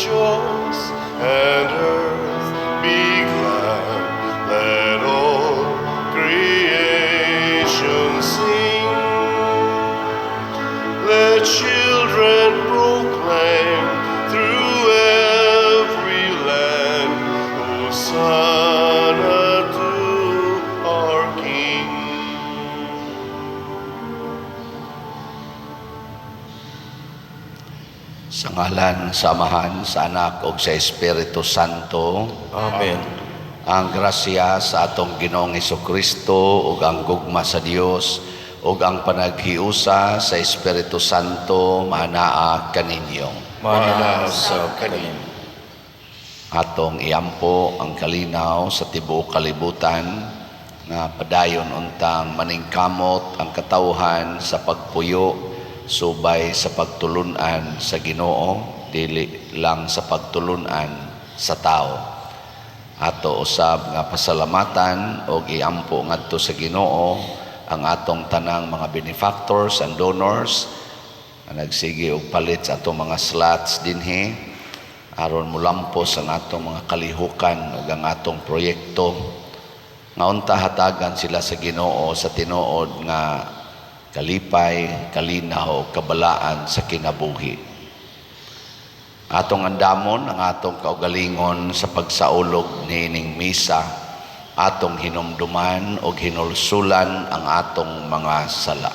Rejoice and earth be glad. Let all creation sing. Let children proclaim through every land, Hosanna to our King. Sa ngalan sa Amahan, sa Anak ug sa Espiritu Santo. Amen. Ang grasya sa atong Ginoong Kristo ug ang gugma sa Dios ug ang panaghiusa sa Espiritu Santo maanaa kaninyo. Maanaa sa kaninyo. Atong iampo ang kalinaw sa tibuok kalibutan nga padayon untang maningkamot ang katawhan sa pagpuyo subay sa pagtulunan sa Ginoo, dili lang sa pagtulunan sa tao. Ato usab nga pasalamatan og iampo ngadto sa Ginoo ang atong tanang mga benefactors and donors nga nagsige og palit sa atong mga slots dinhi aron molampos ang atong mga kalihukan ug ang atong proyekto, nga unta hatagan sila sa Ginoo sa tinuod nga kalipay, kalinaw, kabalaan sa kinabuhi. Atong andamon ang atong kaugalingon sa pagsaulog niining misa, atong hinumduman og hinulsulan ang atong mga sala.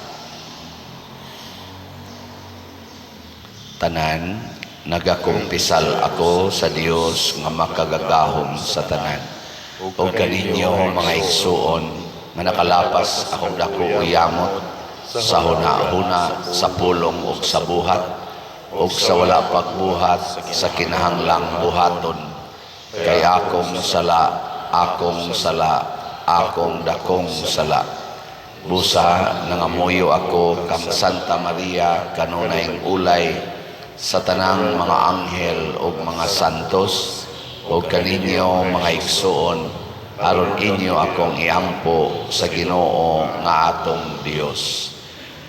Tanan, nagakumpisal ako sa Dios nga makagagahom sa tanan ug kaninyo, mga igsuon, nga nakalapas akong dako uyamot sa huna-huna, sa pulong ug sa buhat ug sa wala pagbuhat sa kinahanglang buhaton, kay akong sala, akong sala, akong dakong sala. Busa nangamuyo ako kang Santa Maria, kanunayng ulay, sa tanang mga anghel ug mga santos, ug kaninyo, mga igsuon, aron inyo akong iampo sa Ginoo nga atong Dios.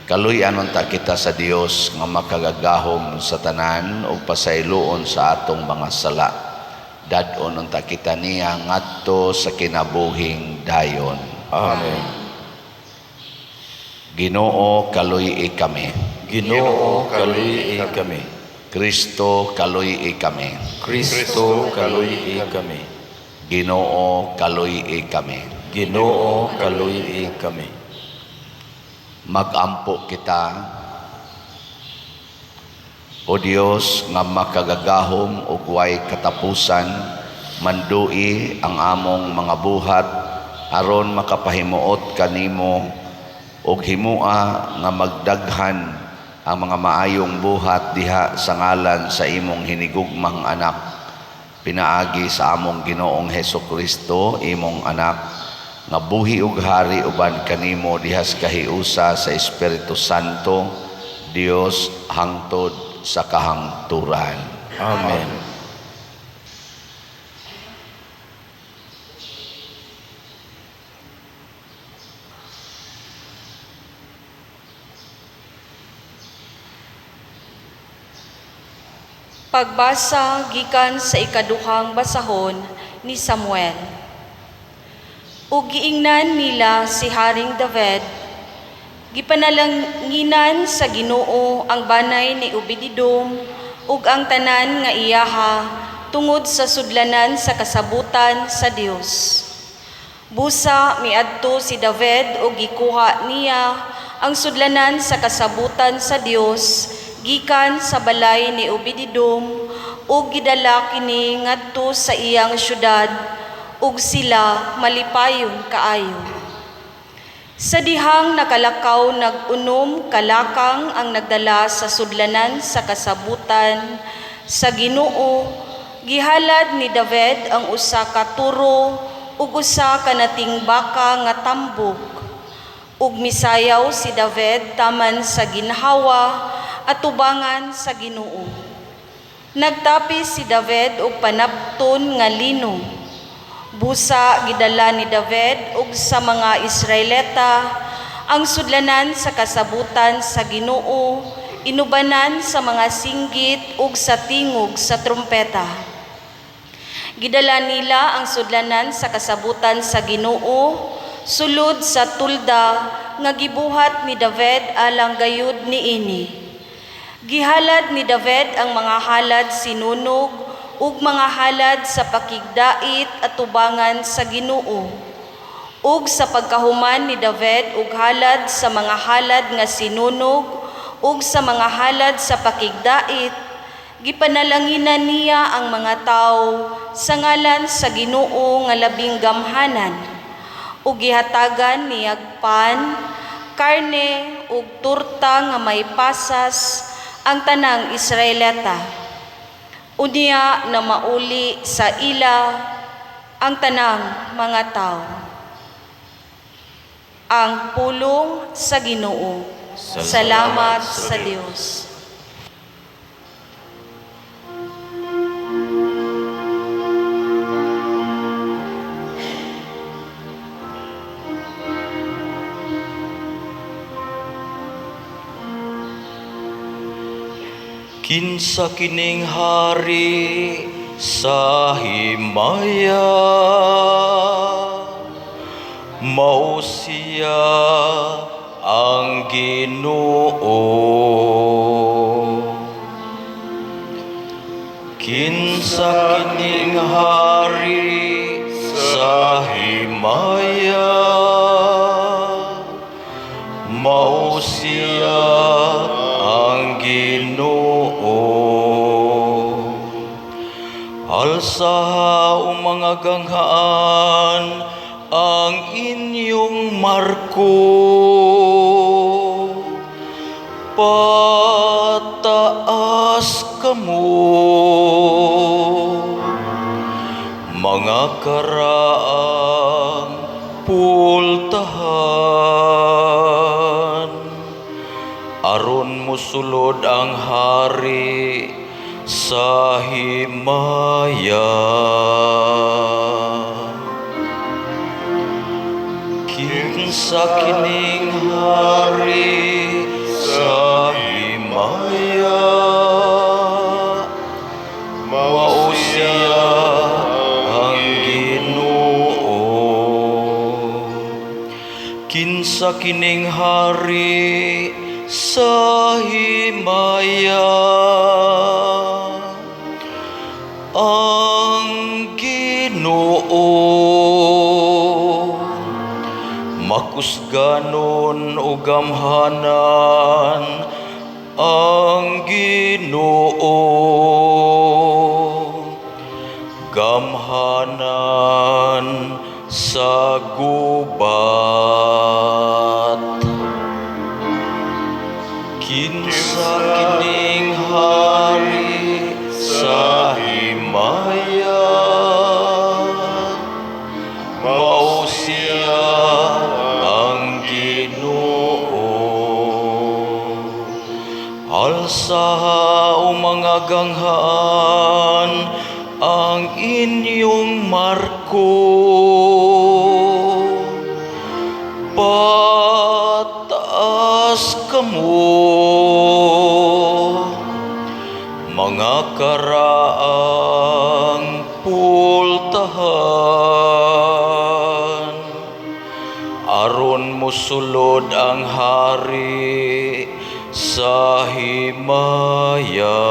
Kaluy-an unta kita sa Dios nga makagagahom sa tanan ug pasayloon sa atong mga sala. Dad-on unta kita niya ngadto sa kinabuhing dayon. Amen. Ginoo, kaluy-i kami. Ginoo, kaluy-i kami. Kristo, kaluy-i kami. Kristo, kaluy-i kami. Ginoo, kaluy-i kami. Ginoo, kaluy-i kami. Magampo kita. O Dios nga makagagahom ug way katapusan, mandui ang among mga buhat aron makapahimuot kanimo, ug himua nga magdaghan ang mga maayong buhat diha sa ngalan sa imong hinigugmang anak, pinaagi sa among Ginoong Hesus Kristo, imong anak, nga buhi ug hari uban kanimo diha sa kahiusa sa Espiritu Santo, Dios, hangtod sa kahangturan. Amen. Pagbasa gikan sa ikaduhang basahon ni Samuel. Ug giingnan nila si Haring David, gipanalanginan sa Ginoo ang banay ni Obededom ug ang tanan nga iyaha tungod sa sudlanan sa kasabutan sa Dios. Busa miadto si David ug gikuha niya ang sudlanan sa kasabutan sa Dios gikan sa balay ni Obededom ug gidala kini ngadto sa iyang syudad, ug sila malipayon kaayo. Sa dihang nakalakaw, nag-unom kalakang ang nagdala sa sudlanan sa kasabutan sa Ginoo. Gihalad ni David ang usa ka turo ug usa ka nating baka nga tambok. Ug misayaw si David taman sa ginhawa atubangan sa Ginoo. Nagtapis si David og panapton nga lino. Busa gidala ni David ug sa mga Israelita ang sudlanan sa kasabutan sa Ginoo. inubanan sa mga singgit ug sa tingog sa trumpeta. Gidala nila ang sudlanan sa kasabutan sa Ginoo sulod sa tulda nga gibuhat ni David alang gayud niini. Gihalad ni David ang mga halad sinunog ug mga halad sa pakigdait at tubangan sa Ginoo. Ug sa pagkahuman ni David og halad sa mga halad nga sinunog ug sa mga halad sa pakigdait, gipanalanginan niya ang mga tawo sa ngalan sa Ginoo nga labing gamhanan ug gihatagan niyag pan, karne ug turta nga may pasas ang tanang Israelita. Unya na mauli sa ila ang tanang mga tawo. Ang pulong sa Ginoo. Salamat sa Dios. Kinsa kining hari sa himaya, mao siya ang Ginoo. Kinsa kining hari sa himaya, mao siya ang Ginoo. Alsaha o mga ganghaan ang inyong marko. Pataas kamo, mga karaang pultahan, aron musulod ang hari sa himaya. Kinsa kining hari sa himaya, mao siya ang Ginoo. Kinsa kining hari sa himaya, ang Ginoo. Makusganon o gamhanan ang Ginoo. Gamhanan sa gubat. Kinsa kining hari sa himaya, mao siya ang Ginoo. Alsaha o mga ganghaan ang inyong marko. Pataas kamo, mga karaang pultahan, aron musulod ang hari sa himaya.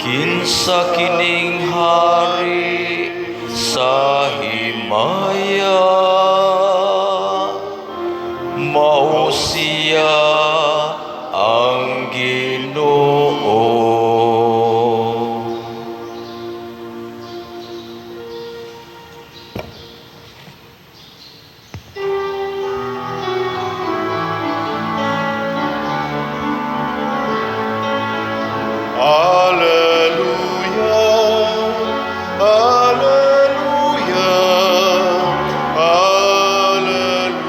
Kinsa kining hari sa himaya, mao siya ang Ginoo. Alleluia, Alleluia, Alleluia.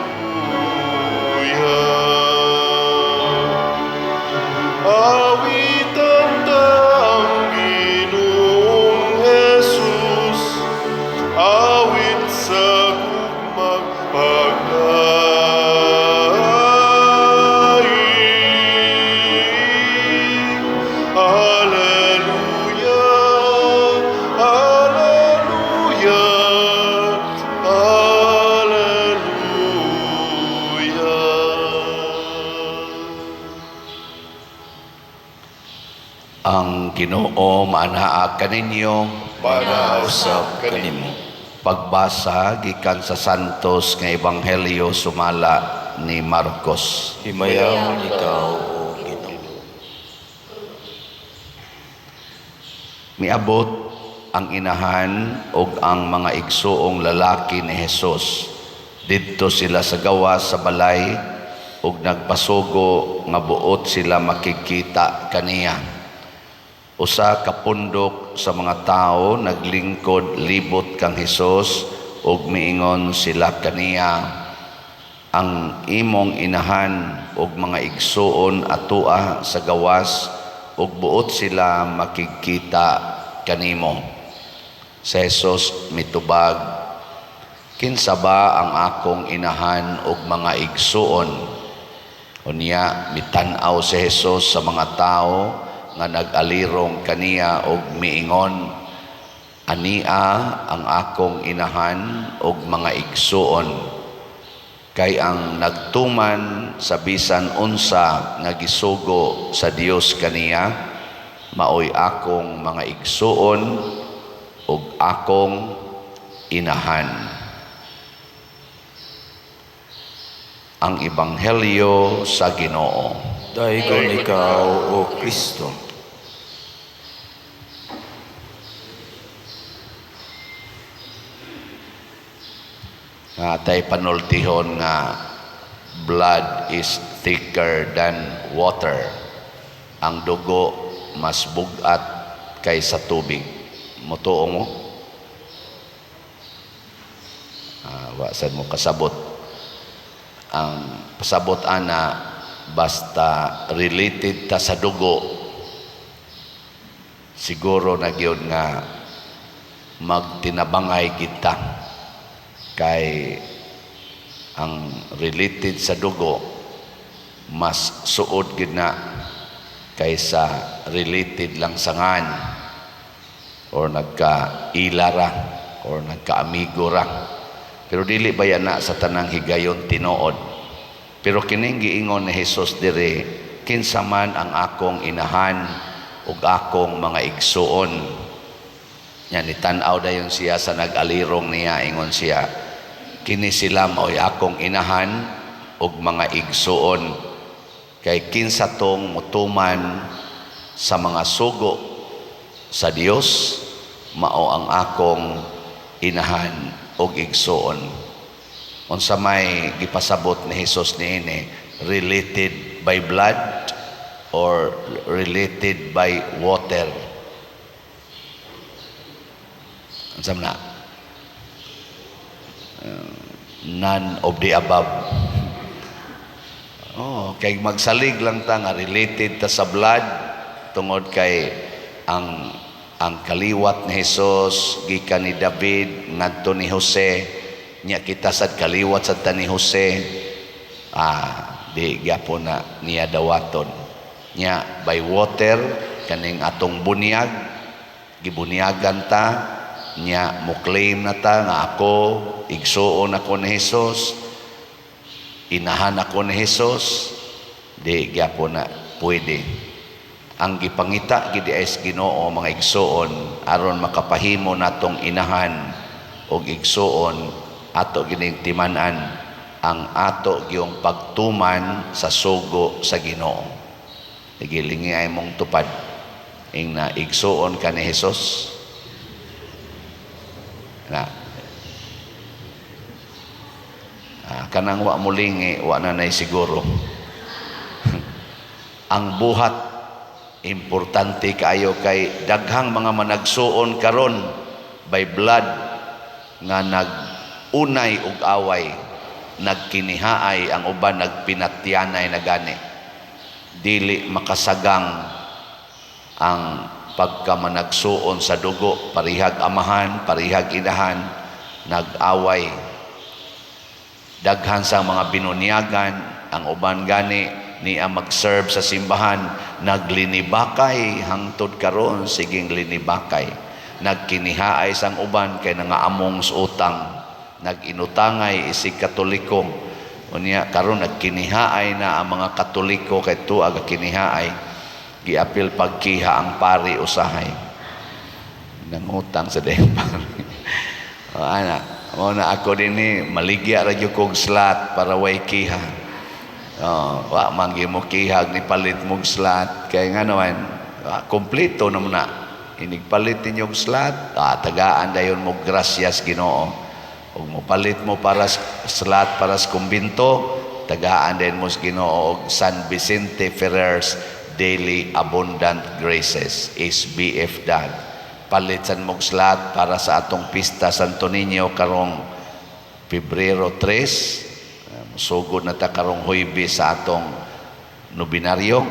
Ang Ginoo maanaa kaninyo. Maanaa Usab usab kanimo. kanimo. Pagbasa gikan sa Santos nga Ebanghelyo sumala ni Marcos. Himayaon ikaw, O Ginoo. Miabot ang inahan ug ang mga igsuong lalaki ni Hesus. Didto sila sa gawas sa balay ug nagpasugo nga buot sila makigkita kaniya. Usa ka pundok sa mga tawo naglingkod libot kang Hesus ug miingon sila kaniya, ang imong inahan ug mga igsuon atoa sa gawas ug buot sila makigkita kanimo. Si Jesus mitubag, kinsa ba ang akong inahan ug mga igsuon? Unya mitan-aw si Jesus sa mga tawo nga nag-alirong kaniya ug miingon, ania ang akong inahan ug mga igsuon. Kay ang nagtuman sa bisan unsa nga gisugo sa Dios kaniya, maoy akong mga igsuon ug akong inahan. Ang Ebanghelyo sa Ginoo. Daygon ikaw, O Kristo. Nga tay panultihon nga blood is thicker than water. Ang dugo mas bugat kaysa tubig. Mutuo mo? Wa sad mo kasabot. Ang pasabot ana, basta related ta sa dugo, siguro na gyud nga magtinabangay kita, kay ang related sa dugo mas suod gid na kaysa related lang sa ngan or nagkaila ra or nagkaamigo ra. Pero dili ba yan na sa tanang higayon tinuod? Pero kining giingon ni Hesus diri, kinsa man ang akong inahan ug akong mga igsuon. Yan, itan-aw dayon siya sa nag-alirong niya, ingon siya, kini sila mao'y akong inahan ug mga igsuon. Kay kinsa tong mutuman sa mga sugo sa Dios, mao ang akong inahan ug igsuon. Unsa may gipasabot ni Hesus niini? Related by blood or related by water? Unsa man na? None of the above. Oh, kay magsalig lang ta nga related ta sa blood tungod kay ang kaliwat ni Hesus gikan ni David ngadto ni Jose, nya kita sad kaliwat sad ta ni Jose. Di gyapon na niya dawaton. Nya by water kaning atong bunyag, gibunyagan ta, nya mo claim na ta nga ako igsuon ako ni Hesus, inahan ako ni Hesus, di gyapon na pwede. Ang gipangita gid ay sa Ginoo, mga igsuon, aron makapahimo natong inahan og igsuon, ato gining timan-an ang ato giyong pagtuman sa sugo sa Ginoo. Gilingi ay mong tupad ing na igsuon ka ni Hesus na. Kanang wa mulingi, wa na nay siguro. Ang buhat importante kaayo, kay daghang mga managsuon karon by blood nga nag-unay og away, nagkinihaay ang uban, nagpinatyanay na gani. Dili makasagang ang pagkamanagsuon sa dugo, parihag amahan, parihag inahan, nag-away. Daghan sa mga binunyagan, ang uban gani niya mag-serve sa simbahan, naglinibakay hangtod karon, siging linibakay. Nagkinihaay sang uban kay nangaamong sa utang, nag-inutangay isig Katoliko. Unya karon nagkinihaay na ang mga Katoliko kay tuag kinihaay. Giapil pagkiha ang pari usahay. Nangutang sa dayang pari. O, ana, mao na ako dinhi maligya ra gyud kog slot para way kiha. Oh, wa man gyud mo kihag ni palit mog slot kay nga naman kompleto naman na. Inig palit ninyong slot, tagaan dayon mo grasyas Ginoo. Ug mopalit mo para slot para sa kumbinto, tagaan din mo sa Ginoo og San Vicente Ferrer's Daily Abundant Graces, SBF DAG. Palit san mog slot para sa atong pista Santo Niño karong Pebrero 3, sugod na ta karong Huybes sa atong nobinaryo.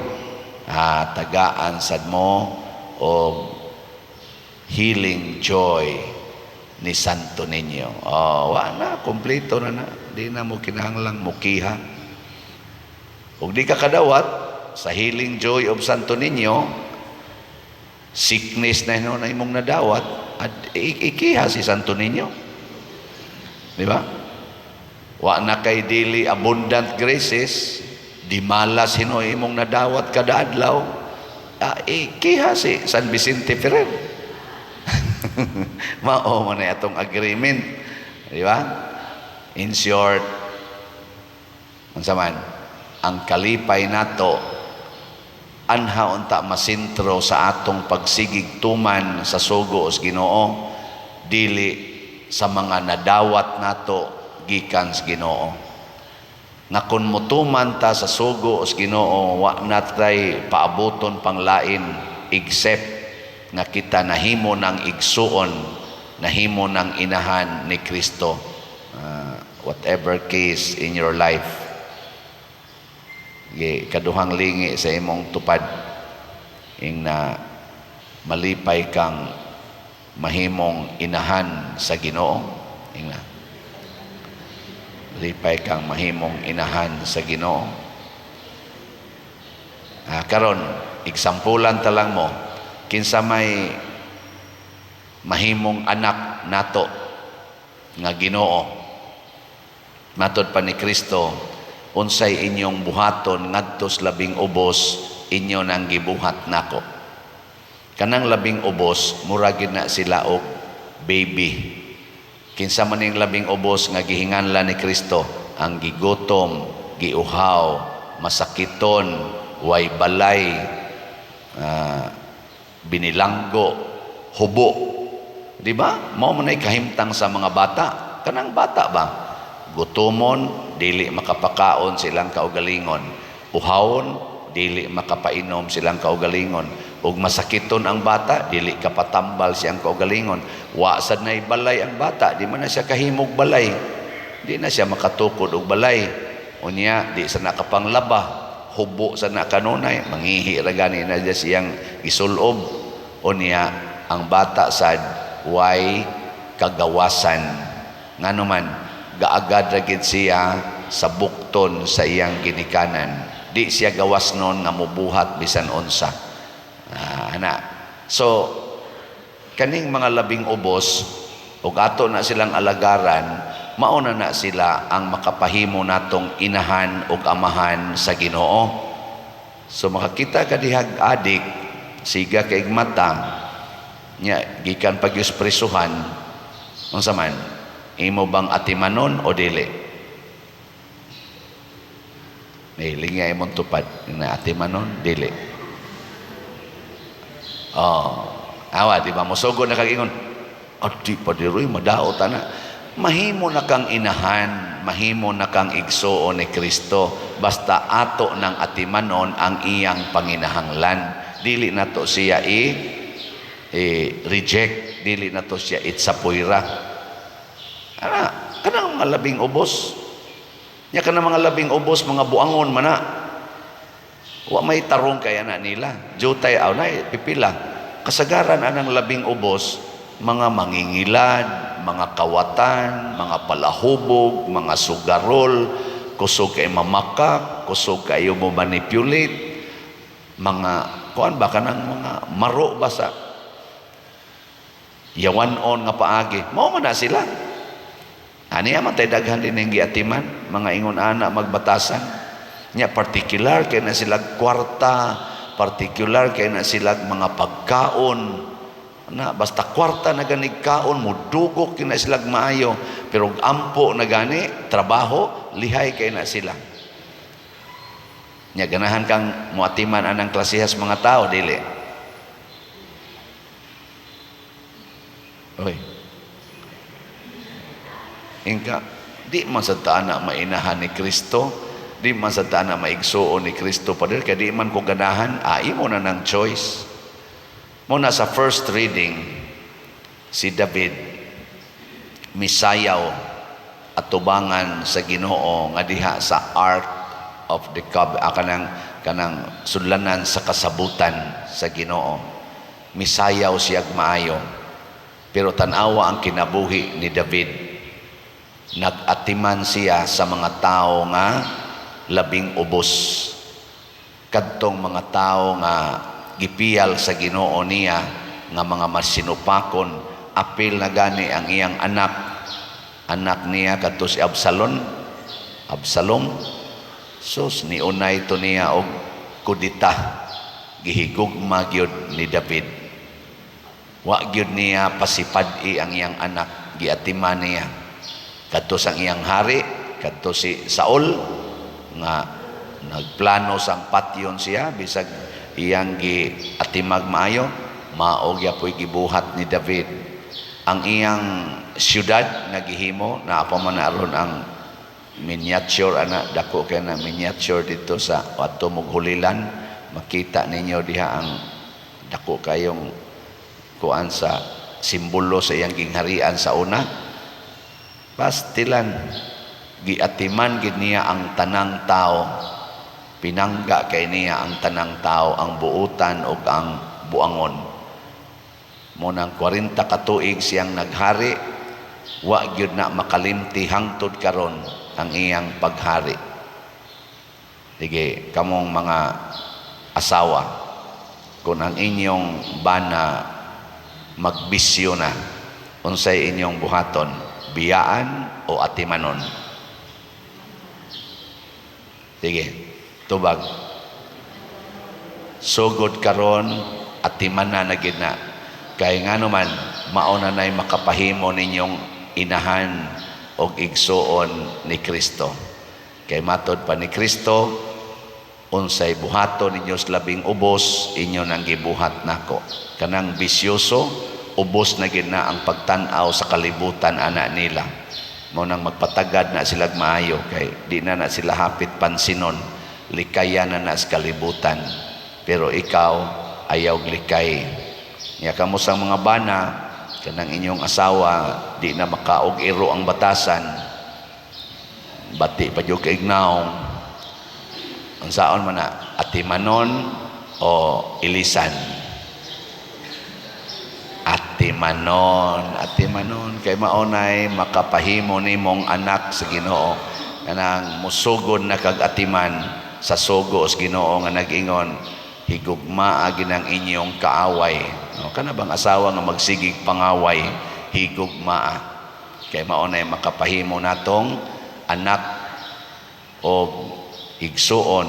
Tagaan sad mo og Healing Joy ni Santo Niño. Oh, wa na, kompleto na na. Di na mo kinahanglang mukiha. Ug di ka kadawat sa Healing Joy of Santo Niño, sickness na hinuon na imong nadawat, at ikiha si Santo Niño. Di ba? Wa na kay Daily Abundant Graces, di malas hinuon imong nadawat kada adlaw, ikiha si San Vicente Ferrer. Mao man na atong agreement. Di ba? In short, unsa man, ang kalipay nato anha unta masintro sa atong pagsigig tuman sa sugo sa Ginoo, dili sa mga nadawat nato gikan sa Ginoo. Nga kun motuman ta sa sugo sa Ginoo, wa natay paabuton pang lain except nga kita nahimo ng igsuon, nahimo ng inahan ni Kristo. Whatever case in your life, kaduhang lingi sa imong tupad ing na malipay kang mahimong inahan sa Ginoo, ing na malipay kang mahimong inahan sa Ginoo. Karon exampulan ta lang mo kinsa may mahimong anak nato nga Ginoo. Matod pa ni Kristo, "Unsay inyong buhaton ngadto sa labing ubos, inyo nang gibuhat nako." Kanang labing ubos, mura gid na sila og baby. Kinsa man ning labing ubos nga gihinganlan ni Kristo? Ang gigutom, giuhaw, masakiton, way balay, binilanggo, hubo. Di ba? Mao man ay kahimtang sa mga bata. Kanang bata ba? Gutomon, dili makapakaon silang kaugalingon. Uhawon, dili makapainom silang kaugalingon. Ug masakiton ang bata, dili kapatambal siyang kaugalingon. Wa sad nay balay ang bata, di man na siya kahimog balay. Di na siya makatukod og balay. Unya, di sa nakapanglaba, hubo sa na kanunay, mangihi ra gani na siya siyang gisulob. Unya, ang bata sad way kagawasan. Ngano man, gaagad ra gid siya sa bukton sa iyang ginikanan. Di siya gawas nun nga mubuhat bisan unsa. Ana. So, kaning mga labing ubos, ug ato na silang alagaran, mauna na sila ang makapahimo natong inahan ug amahan sa Ginoo. So makakita ka dihag adik, siga kay mata, nya gikan pagyus presuhan, unsa man, imo bang atimanon o dili? Nahiling nga imong tupad na atimanon, dili. Oh, awa, di ba? Mosugo na kag ingon, "Adi pa diroy, madaot ana." Mahimo na kang inahan, mahimo na kang igsuon ni Kristo, basta ato ng atimanon ang iyang panginahanglan. Dili na to siya i reject, dili na to siya itsapuyra. Ana, kanang mga labing ubos. Nya kanang mga labing ubos, mga buangon mana. Wa may tarong kaya na nila. Jutay aw na pipila. Kasagaran anang labing ubos, mga mangingilad, mga kawatan, mga palahubog, mga sugarol, kusog kay mamakak, kusog kayo mo manipulate, mga kuan ba kanang mga maro ba sa yawan-on nga paagi. Mao man na sila. Ani man tay daghan din ang giatiman, mga ingon ana magbatasan. Nya particular kay na sila kwarta, Partikular kay na sila mga pagkaon na basta kwarta na ganig kaon, mudugok kay na sila maayo, pero og ampo na gani trabaho, lihay kay na sila. Nya ganahan kang muatiman anang klasehas mga tao, dili? Oy. Ingka, di man sa taan na mainahan ni Kristo, di man sa taan na maigsuon ni Kristo, pader, kaya di man ko ganahan, imo na ng choice. Muna sa first reading, si David, misayaw atubangan sa Ginoo nga diha sa Ark of the Covenant, kanang sudlanan sa kasabutan sa Ginoo. Misayaw siyag maayo. Pero tan-awa ang kinabuhi ni David. Nag-atiman siya sa mga tao nga labing ubos. Kadtong mga tao nga gipiyal sa Ginoo niya nga mga masinupakon, apil na gani ang iyang anak. Anak niya kadto si Absalom. Absalom. Sus, niunay to niya og kudita. Gihigugma gyud ni David. Wa gyud niya pasipad-i ang iyang anak, giatiman niya. Kadto sang iyang hari, kadto si Saul nga nagplano sang patyon siya bisag iyang giatimag maayo, mao gyapoy gibuhat ni David. Ang iyang syudad nga gihimo, naa pa man aron ang miniature ana, dako kay na miniature dito sa adto mog Hulilan, makita ninyo diha ang dako kayong kuan sa simbolo sa iyang gingharian sa una. Pastilan, giatiman gid niya ang tanang tao, pinangga kay niya ang tanang tao, ang buutan ug ang buangon. Mo nang 40 ka tuig siyang naghari, wa gyud na makalimti hangtod karon ang iyang paghari. Sige, kamong mga asawa, kung ang inyong bana magbisyo na, unsay inyong buhaton, biyaan o atimanon? Sige, tubag. Sugod karon, atiman na gid na. Kay ngano man, mao na nay makapahimo ninyong inahan og igsuon ni Kristo. Kay matod pa ni Kristo, unsay buhaton ninyo sa labing ubos, inyo nang gibuhat nako. Kanang bisyoso, ubos na gid na ang pagtan-aw sa kalibutan ana nila. Mao nang magpatagad na sila maayo kay di na na sila hapit pansinon, likayan na na sa kalibutan. Pero ikaw ayaw likay. Nya kamo sa mga bana, kanang inyong asawa di na makaog iro ang batasan, bati pa jud kay ignaong. Unsaon man na, atimanon o ilisan? Atimanon, atimanon kay maunay makapahimo nimong anak sa Ginoo. Kanang musugod na kag atiman sa sugo sa Ginoo nga nag-ingon, higugmaa ginang inyong kaaway. No, kana bang asawa nga magsigig pangaway, higugmaa kay maunay makapahimo natong anak og igsuon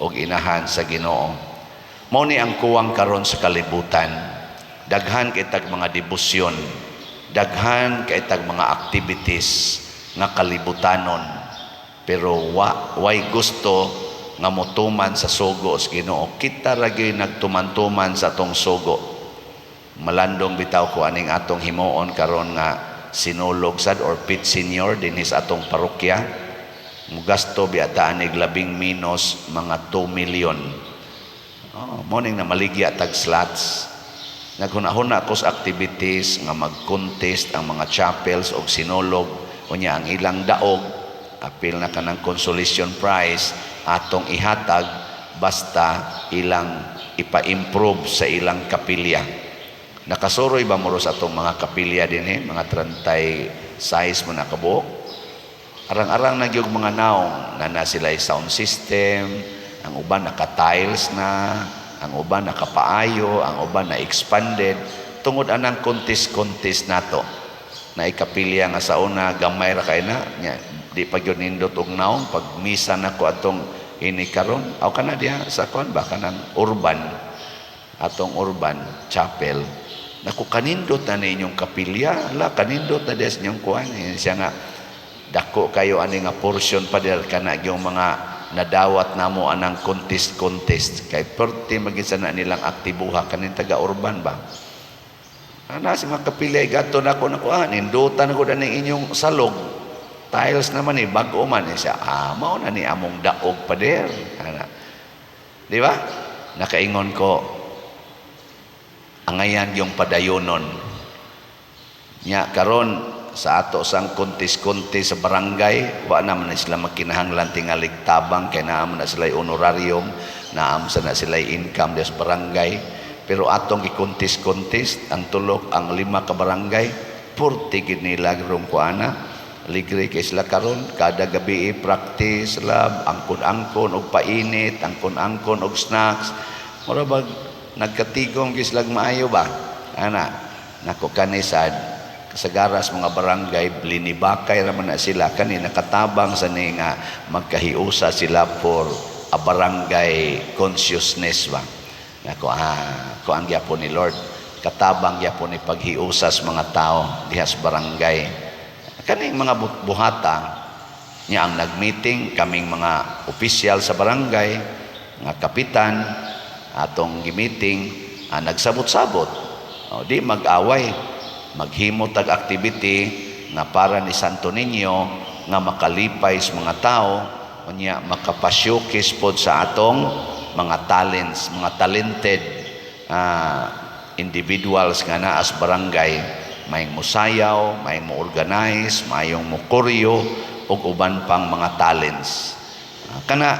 og inahan sa Ginoo. Mao ni ang kuwang karon sa kalibutan. Daghan kay tag mga debosyon, daghan kay tag mga activities nga kalibutanon, pero way gusto nga motuman sa sugo sa Ginoo. Kita ra gyud nagtuman-tuman sa atong sugo. Malandong bitaw ko aning atong himuon karon nga sinulog sad or pit senior dinhi sa atong parokya. Mugasto biya anig labing minus mga 2 million. Oh, morning na maligya tag slots. Naghuna-huna ko sa activities nga mag-contest ang mga chapels og sinulog, unya ang ilang daog apil na kanang consolation prize atong ihatag basta ilang ipa-improve sa ilang kapilya. Nakasuroy ba mo sa atong mga kapilya dinhi, mga 36 mo nakabuok? Arang-arang na gyud mga naong na na sila sound system, ang uban naka-tiles na, ang uban nakapaayo, ang uban na expanded tungod anang contest-contest nato. Na ikapilya nga sa una gamay ra kay na nya, di pa gyud nindot og naong pag misa nako atong Ini karon aw kana diha sa kuan ba, kanang urban, atong urban chapel. Naku, kanindot na ninyong kapilya la, kanindot na des inyong kuan. Eh, siya nga dako kayo ani nga portion pa der, kana yung mga nadawat namo anang contest contest, kay perti magid na nilang aktibuha kaning taga urban ba. Ana si mga kapilya gato nako nako, ah, nindutan ko na ning inyong salog, tiles naman eh, bag-o man eh. Siya, ah, mao na ni among daog, pader. Ana, di ba? Nakaingon ko, angayan yung padayonon nya. Karon sa ato sang contest-contest sa barangay, wa naman na sila magkinahanglan tingalig tabang kay naa man na sila honorarium, naa man sa na sila income des barangay. Pero atong gi-contest-contest ang tulok ang lima ka barangay, purti gid nila rong kuana. Ligre kay sila karon, kada gabi practice lab, angkon-angkon og painit, angkon-angkon og snacks. Mura bag nagkatigom gyud sila maayo ba. Ana nako, kanisad kasagaras mga barangay linibakay ra man na sila. Kani nakatabang sa ni nga magkahiusa sila for a barangay consciousness ba. Nako, ah, ko ang gyapon ni Lord, katabang gyapon ni paghiusas mga tao diha sa barangay. Kaning mga buhata niya, ang nagmeeting kaming mga opisyal sa barangay, mga kapitan, atong gi-meeting, ah, nagsabot-sabot. O, di mag-away, maghimo tag activity nga para ni Santo Niño, nga makalipay sa mga tao, unya makapasyukis pod sa atong mga talents, mga talented individuals nga naa sa barangay, may musayaw, may mo organize, mayong mo koryo ug uban pang mga talents. Ah, kana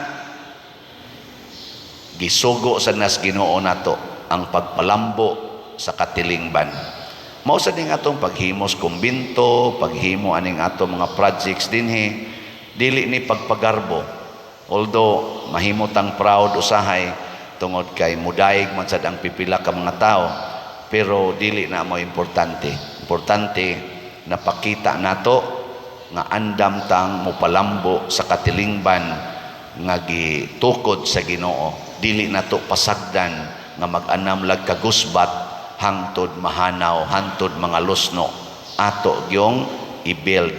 gisugo sa nas Ginoo nato ang pagpalambo sa katilingban. Mao sa ning atong paghimos kumbinto, paghimo aning atong mga projects dinhi, dili ni pagpagarbo. Although mahimo tang proud usahay tungod kay mudayeg man sad ang pipila ka mga tao, pero dili na mo importante. Importante napakita nato nga andam tang mopalambo sa katilingban nga gitukod sa Ginoo. Dili nato pasagdan nga mag-anam lag kagusbat hangtod mahanaw, hangtod mga lusno. Ato gyong i-build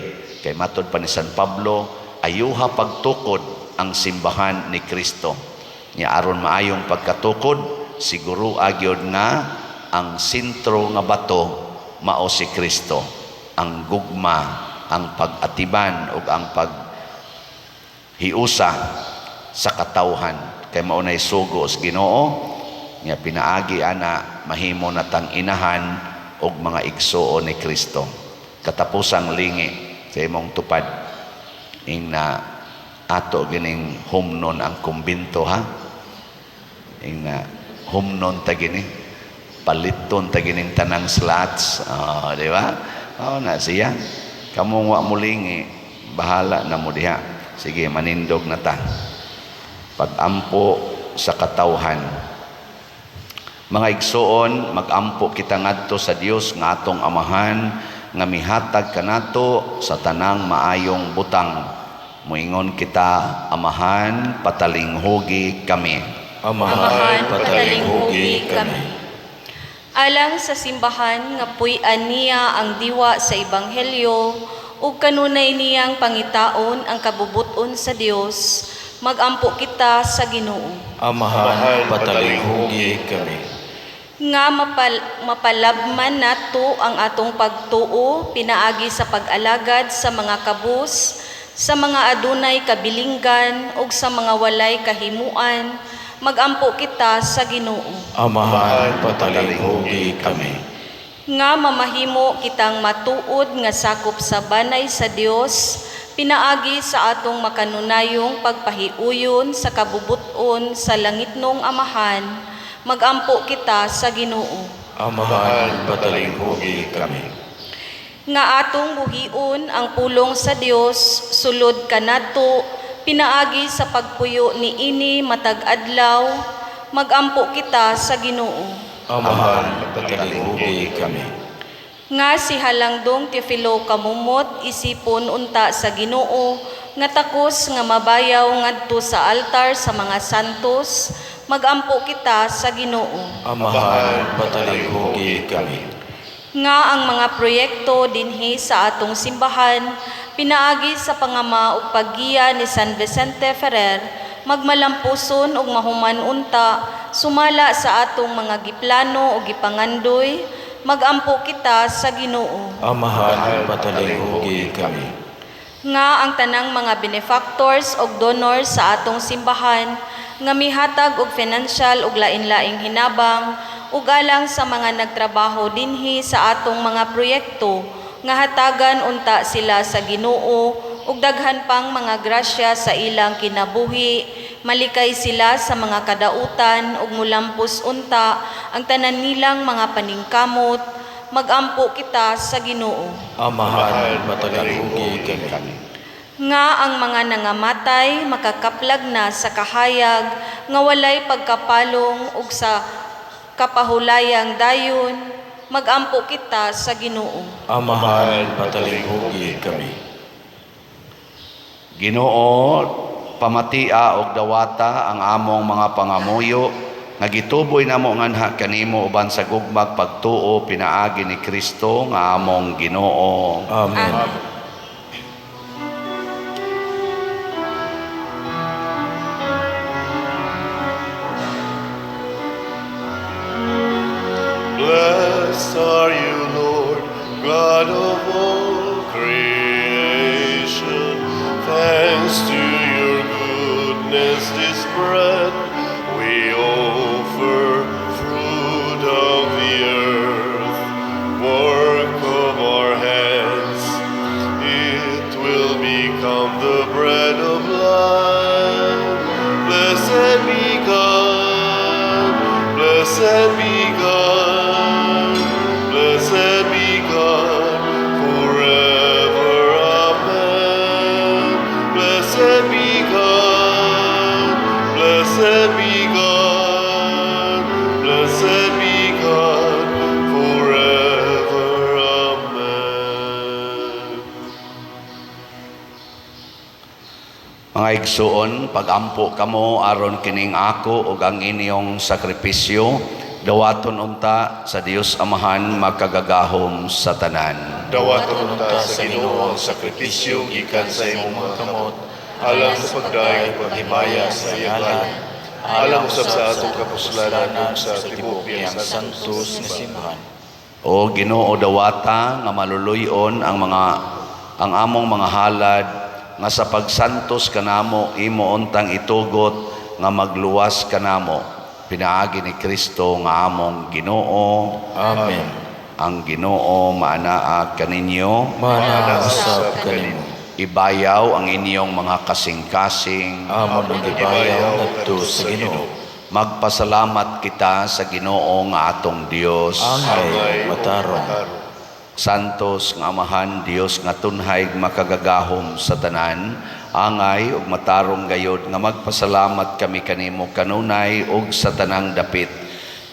kay matod pa ni San Pablo, ayuha pagtukod ang simbahan ni Kristo. Nya aron maayong pagkatukod, siguro agyod nga ang sentro nga bato mao si Kristo, ang gugma, ang pag-atiban ug ang paghiusa sa katawhan, kay mao nay sugo sa Ginoo nga pinaagi ana mahimo natang inahan og mga igsuon ni Kristo. Katapusang lingi sa imong tupad, ing na ato gining humnon ang kumbinto, ha. Ing na humnon ta gini, paliton ta gining tanang slats. Oh, di ba? Oh, na siya. Kamong wa mulingi, bahala na mo diha. Sige, manindog na ta. Pag-ampo sa katawhan. Mga igsuon, mag-ampo kita ngadto sa Dios nga atong Amahan nga mihatag kanato sa tanang maayong butang. Moingon kita, Amahan, patalinghugi kami. Amahan, patalinghugi kami. Alang sa simbahan nga puy-an niya ang diwa sa ebanghelyo ug kanunay niyang pangitaon ang kabubuton sa Dios, magampo kita sa Ginoo. Amahan, patalinghugi kami. Nga mapalabman nato ang atong pagtuo pinaagi sa pag-alagad sa mga kabus, sa mga adunay kabilinggan ug sa mga walay kahimuan, magampo kita sa Ginoo. Amahan, patalinghugi kami. Nga mamahimo kitang matuod nga sakop sa banay sa Dios pinaagi sa atong makanunayong pagpahiuyon sa kabubuton sa langitnong Amahan, magampo kita sa Ginoo. Amahan, patalinghugi kami. Nga atong buhion ang pulong sa Dios sulod kanato pinaagi sa pagpuyo niini matag adlaw, magampo kita sa Ginoo. Amahan, patalinghugi kami. Nga si Halangdong Teofilo Camomot isipon unta sa Ginoo. nga takos nga mabayaw ngadto sa altar sa mga santos, magampo kita sa Ginoo. Amahan, patalinghugi kami. Nga ang mga proyekto dinhi sa atong simbahan pinaagi sa pangama ug paggiya ni San Vicente Ferrer magmalampuson ug mahuman unta sumala sa atong mga giplano ug gipangandoy, magampo kita sa Ginoo. Amahan, patalinghugi kami. Nga ang tanang mga benefactors og donors sa atong simbahan nga mihatag og financial ug lain-laing hinabang ug alang sa mga nagtrabaho dinhi sa atong mga proyekto nga hatagan unta sila sa Ginoo ug daghan pang mga grasya sa ilang kinabuhi, malikay sila sa mga kadautan ug mulampos unta ang tanan nilang mga paningkamot, magampo kita sa Ginoo. Amahan, patalinghugi kami. Nga ang mga nangamatay makakaplag na sa kahayag nga walay pagkapalong ug sa kapahulayang dayon, magampo kita sa Ginoo. Amahan, patalinghugi kami. Ginoo, pamatia og dawata ang among mga pangamuyo nga gituboy namo nganha kanimo uban sa gugmag pagtuo pinaagi ni Kristo nga among Ginoo. Amen. Blessed are you, Lord, God of all creation. Thanks to your goodness, this bread we offer, fruit of the earth, work of our hands. It will become the bread of life. Blessed be God, blessed be God, blessed be God forever. Amen. Blessed be God, blessed be God, blessed be God forever. Amen. Mga igsuon, pagampo kamo aron kining ako ug ang inyong sakripisyo dawaton unta sa Dios Amahan makagagahom sa tanan. Dawaton unta sa Ginoo ang sakripisyo gikan sa imong mga kamot, alang sa pagdayeg ug paghimaya sa iyang ngalan, alang usab sa atong kapuslanan ug sa tibuok niyang Niyang santos nga simbahan. O Ginoo, dawata nga maluluy-on ang among mga halad nga sa pagsantos kanamo imo untang itugot nga magluwas kanamo pinaagi ni Kristo nga among Ginoo. Amen. Ang Ginoo maanaa kaninyo. Maanaa usab kanimo. Ibayaw ang inyong mga kasing-kasing. Amon ang gibayaw ngadto sa Ginoo. Magpasalamat kita sa Ginoo nga atong Dios. Angay matarong. Santos nga Amahan, Dios nga tunhay makagagahom sa tanan, angay ug matarong gayod nga magpasalamat kami kanimo kanunay ug sa tanang dapit.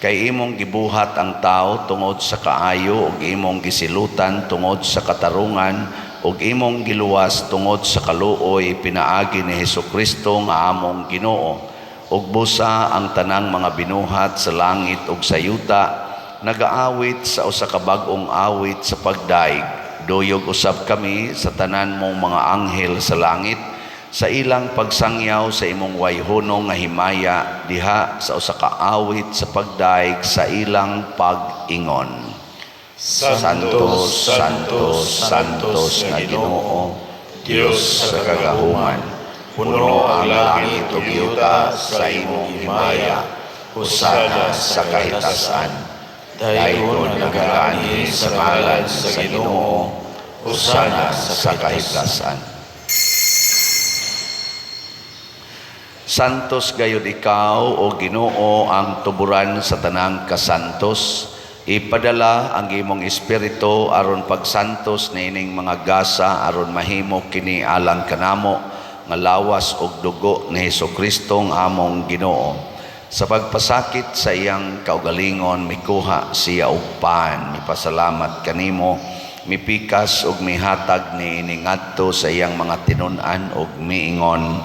Kay imong gibuhat ang tao tungod sa kaayo ug imong gisilutan tungod sa katarungan ug imong giluwas tungod sa kaluoy pinaagi ni Hesukristo nga among Ginoo. Ug busa ang tanang mga binuhat sa langit ug sa yuta nagaawit sa usa ka bag-ong awit sa pagdaig. Duyog usab kami sa tanan mong mga anghel sa langit sa ilang pagsangyaw sa imong wayhunong nga himaya diha sa usa ka awit sa pagdaig sa ilang pag-ingon. Santo, Santo, Santos nga Ginoo, Dios sa kagahuman, puno ang langit ug yuta sa imong himaya. Hosana sa kahitasan. Daygon ang nagaani sa ngalan sa Ginoo. Hosana sa kahitasan. Santos gayud ikaw, o Ginoo, ang tuburan sa tanang kasantos. Ipadala ang imong espiritu aron pagsantos niining mga gasa aron mahimo kini alang kanamo nga lawas ug dugo ni Hesukristo nga among Ginoo. Sa pagpasakit sa iyang kaugalingon, mikuha siya og pan, mipasalamat kanimo. Mipikas ug mihatag niini ngadto sa iyang mga tinun-an ug miingon,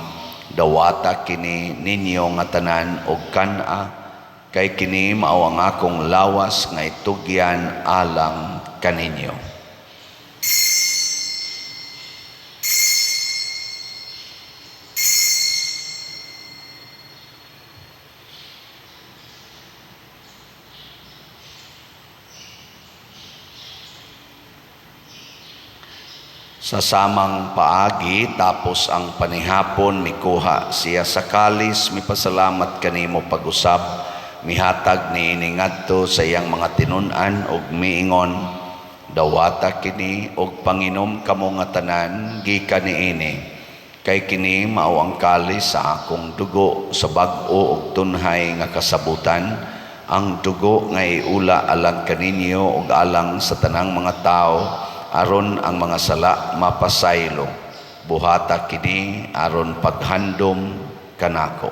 "Dawata kini ninyo nga tanan ug kan-a, kay kini mao ang akong lawas nga itugyan alang kaninyo." Sa samang paagi, tapos ang panihapon, mikuha siya sa kalis, mipasalamat kanimo pag-usab, mihatag niini ngadto sa iyang mga tinun-an ug miingon, "Dawata kini ug panginom kamo nga tanan gikan niini, kay kini mao ang kalis sa akong dugo sa bag-o ug tunhay nga kasabutan, ang dugo nga iula alang kaninyo ug alang sa tanang mga tawo aron ang mga sala mapasaylo. Buhata kini aron paghandom kanako."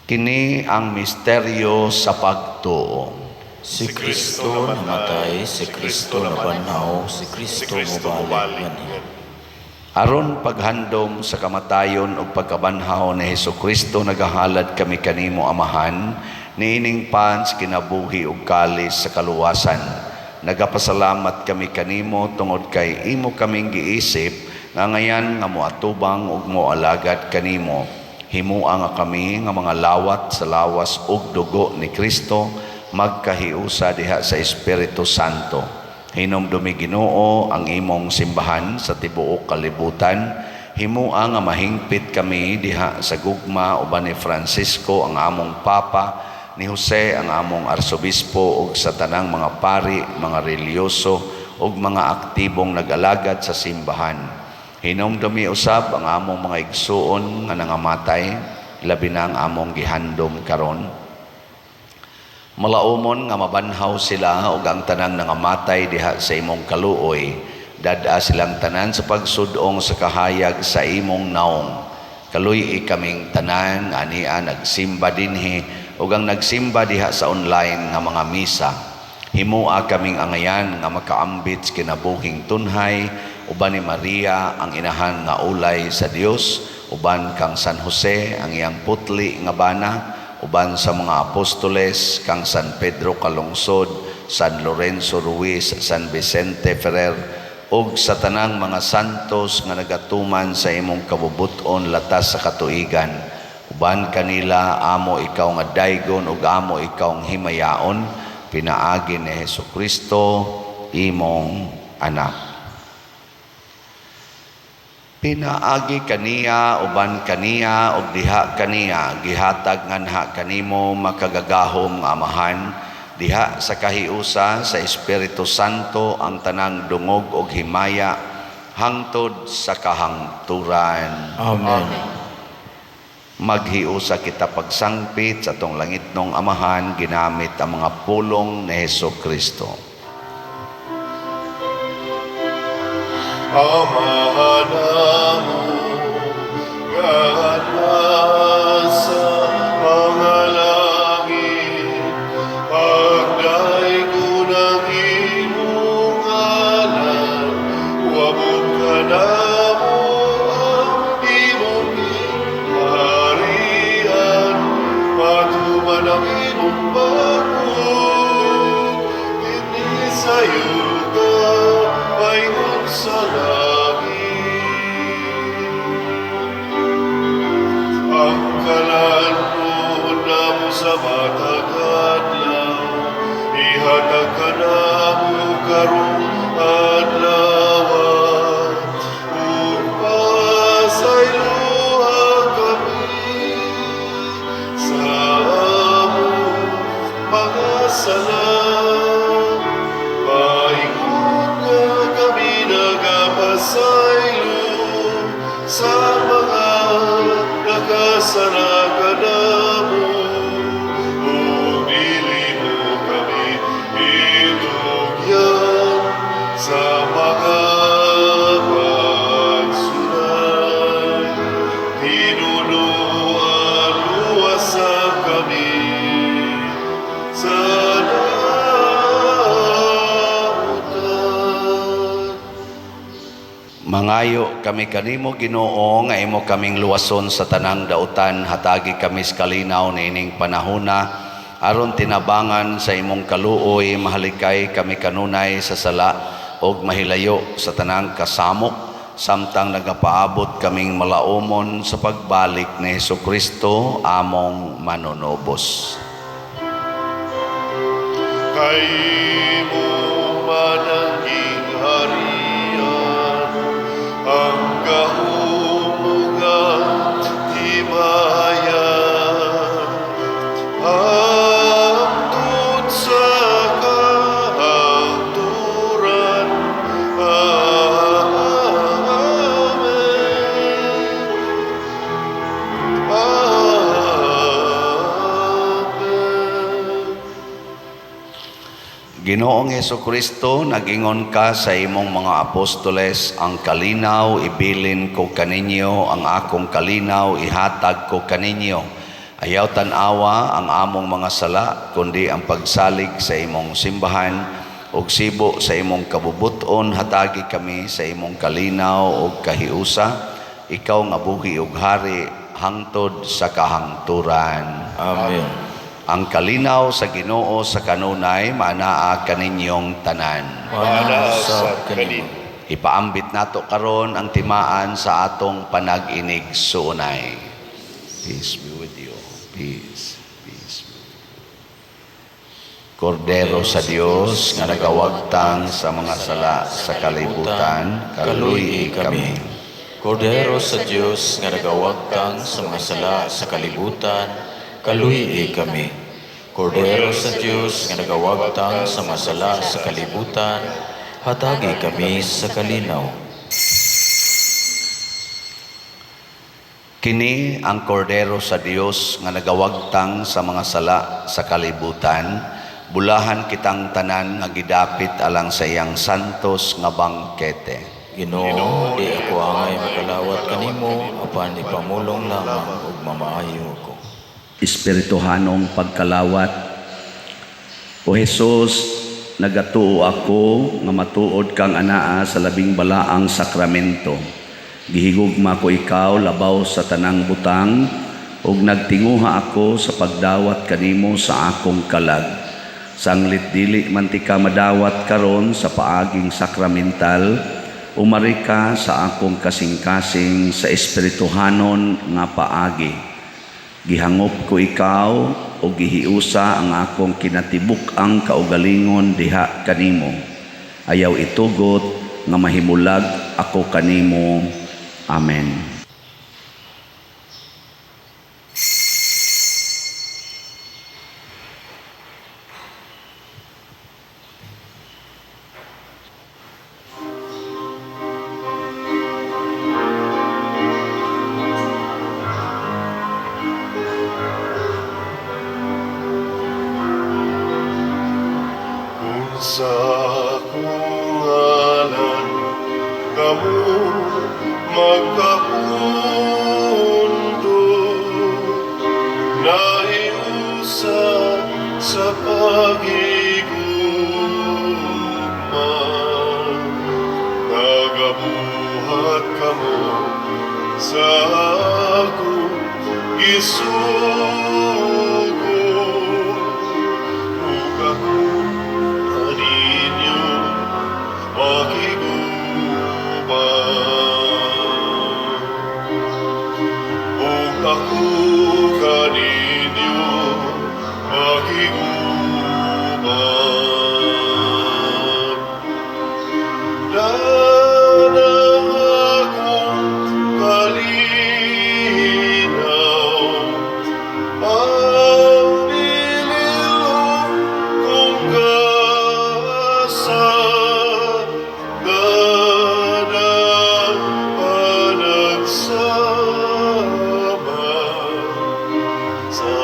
Kini ang misteryo sa pagtuo. Si Kristo namatay, si Kristo nabanhaw, si Kristo mobalik nganhi. Aron paghandom sa kamatayon ug pagkabanhaw ni Hesukristo, nagahalad kami kanimo, Amahan, niining pan sa kinabuhi ug kalis sa kaluwasan. Nagapasalamat kami kanimo tungod kay imo kaming giisip nga ngayan nga moatubang ug moalagad kanimo. Himua nga kami nga mga lawat sa lawas ug dugo ni Kristo magkahiusa diha sa Espiritu Santo. Hinumdumi, Ginoo, ang imong simbahan sa tibuok kalibutan. Himua nga mahingpit kami diha sa gugma uban ni Francisco ang among Papa, ni Jose ang among Arsobispo ug sa tanang mga pari, mga relihiyoso ug mga aktibong nag-alagad sa simbahan. Hinumdumi usab ang among mga igsuon nga nangamatay, labi na ang among gihandom karon. Malaumon nga mabanhaw sila ug ang tanang nangamatay diha sa imong kaluoy. Dad-a silang tanan sa pagsudong sa kahayag sa imong naong. Kaluy-i kaming tanan nga ania nagsimba dinhi ug ang nagsimba diha sa online nga mga misa. Himua kaming angayan nga makaambit sa kinabuhing tunhay uban ni Maria ang inahan nga ulay sa Dios, uban kang San Jose ang iyang putli nga bana, uban sa mga apostoles, kang San Pedro Calungsod, San Lorenzo Ruiz, San Vicente Ferrer ug sa tanang mga santos nga nagatuman sa imong kabubut-on latas sa katuigan. Uban kanila amo ikaw nga daygon ug amo ikaw nga himayaon pinaagi ni Hesukristo imong anak. Pinaagi kaniya, uban kaniya, ug diha kaniya, gihatag nganha kanimo, makagagahom nga Amahan, diha sa kahiusa sa Espiritu Santo ang tanang dungog ug himaya hangtod sa kahangturan. Amen. Maghiusa kita pagsangpit sa atong langitnong Amahan ginamit ang mga pulong ni Hesukristo. Amahan namo nga nasa mga langit, pagdaygon ang imong ngalan, uabot kanamo ang imong gingharian, matuman ang imong pagbuot, dinhi sa yuta, paingon sa langit. Ang kalan-on namo sa matag adlaw, ihatag kanamo karong adlaw, ug pasayloa kami sa among mga sala, paingon nga kami nagapasaylo sa mga nakasala kanamo, ug dili mo kami. Mangayo kami kanimo, Ginoo, nga imo kaming luwason sa tanang dautan. Hatagi kami sa kalinaw niining panahona aron tinabangan sa imong kaluoy mahalikay kami kanunay sa sala ug mahilayo sa tanang kasamok samtang nagapaabot kaming malaumon sa pagbalik ni Hesukristo among manunubos. Kay imo man ang gingharian, ang gahom ug ang himaya, hangtod sa kahangturan. Amen. Amen. Ginoong Hesukristo, nagingon ka sa imong mga apostoles, "Ang kalinaw ibilin ko kaninyo, ang akong kalinaw ihatag ko kaninyo." Ayaw tan-awa ang among mga sala, kundi ang pagsalig sa imong simbahan, ug sibo sa imong kabubuton, hatagi kami sa imong kalinaw ug kahiusa, ikaw nga buhi ug hari hangtod sa kahangturan. Amen. Ang kalinaw sa Ginoo sa kanunay maanaa kaninyong tanan. Maanaa Maanaa sab kanimo. Ipaambit nato karon ang timaan sa atong panag-inig-suunay. Peace be with you. Peace. Peace be with you. Kordero sa Dios nga nagawagtang sa mga sala sa kalibutan, kaluy kami. Kordero sa Dios nga nagawagtang sa mga sala sa kalibutan, kaluy kami. Kordero sa Dios nga nagawagtang sa mga sala sa kalibutan, hatagi kami sa kalinaw. Kini ang kordero sa Dios nga nagawagtang sa mga sala sa kalibutan. Bulahan kitang tanan nga gidapit alang sa iyang santos nga bangkete. Ginoo, di ako angay makalawat kanimo apan ipamulong lamang ug mamaayo ako. Espirituhanong pagkalawat. O Jesus, nagatuo ako nga matuod kang anaa sa labing balaang sakramento. Gihigugma ko ikaw labaw sa tanang butang ug nagtinguha ako sa pagdawat kanimo sa akong kalag. Sanglit dili man tika madawat karon sa paaging sakramental, umari ka sa akong kasing-kasing sa espirituhanon nga paagi. Gihangop ko ikaw o gihiusa ang akong kinatibuk-ang kaugalingon diha kanimo. Ayaw itugot nga mahimulag ako kanimo. Amen. Kung sa akong ngalan kamo magkapundo, nahiusa sa paghigugma, nagabuhat kamo sa akong gisugo, ug ako kaninyo makig-uban, ug ako kaninyo makig-uban. Dalang akong kalinaw, ang bililong kong gasa, danang panagsama sa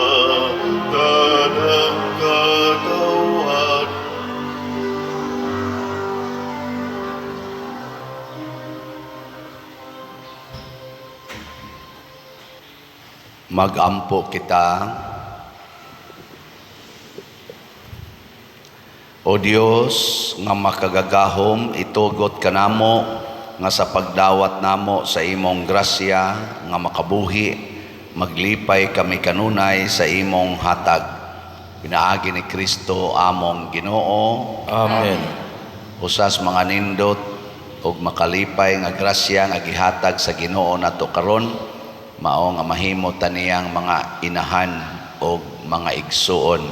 tanang katawhan. Magampo kita. O Dios nga makagagahom, itugot kanamo nga sa pagdawat namo sa imong grasya nga makabuhi, maglipay kami kanunay sa imong hatag. Pinaagi ni Kristo among Ginoo. Amen. Usas mga nindot ug makalipay nga grasya nga gihatag sa Ginoo nato karon, mao nga mahimo ta niyang mga inahan ug mga igsuon.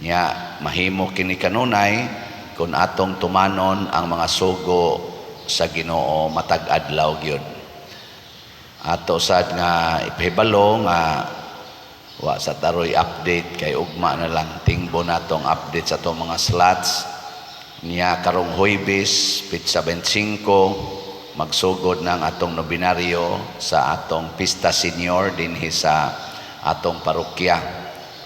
Nya mahimo kini kanunay kung atong tumanon ang mga sugo sa Ginoo matag adlaw gyud. Ato sad nga ipahibalo nga wa sa taroy update kay ugma na lang tingbo natong update sa atong mga slots. Niya karong Huwebes, petsa 25, magsugod ng atong nobinaryo sa atong Pista Senior dinhi sa atong parokya.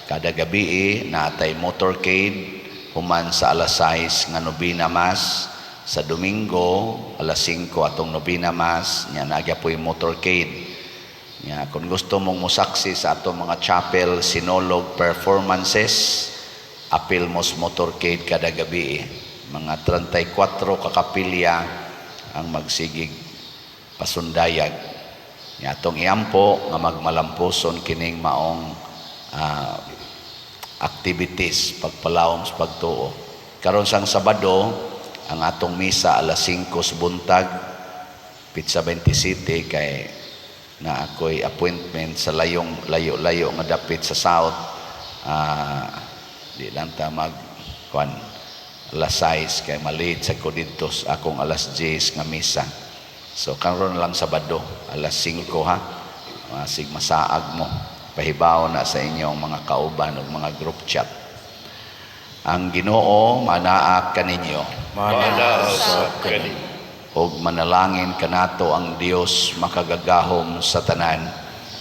Kada gabi naatay motorcade human sa alas 6 nga nobina mass. Sa Domingo alas 5 atong nobina mass, nya naa gyapoy motorcade. Nya kung gusto mong musaksi sa atong mga chapel sinolog performances, apil mos motorcade kada gabi. Mga 34 ka kapilya ang magsigig pasundayag. Nya atong iampo nga magmalampuson kining maong activities pagpalawom sa pagtuo. Karon sang Sabado ang atong misa alas 5 sa buntag, petsa 27, kay na ako'y appointment sa layong layo-layo nga dapit sa south. Di lang ta mag kuan alas 6 kay malate sa ko didto sa akong alas 10 nga misa. So karon lang Sabado alas 5 ha. Masig masaag mo. Pahibaw na sa inyong mga kauban ug mga group chat. Ang Ginoo manaa kaninyo. Manaa usab kaninyo. Ug manalangin kanato ang Dios makagagahom sa tanan,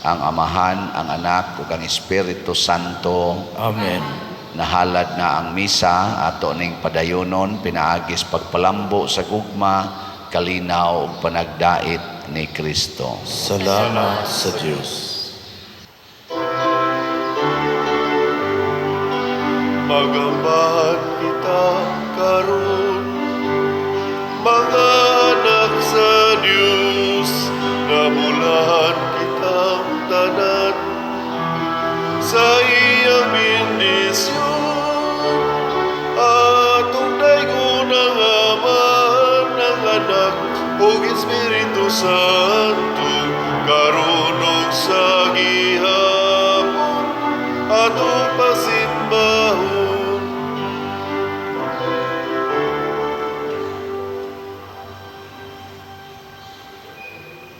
ang Amahan, ang Anak ug ang Espiritu Santo. Amen. Nahalad na ang misa, ato ning padayonon pinaagis pagpalambo sa gugma, kalinaw ug panagdait ni Kristo. Salamat sa Dios. Magambahan kita karon, mga anak sa Dios, nabulahan kitang tanan sa iyang bendisyon. Atong daygon ang Amahan, ang Anak ug Espiritu Santo, karon ug sa gihapon, atong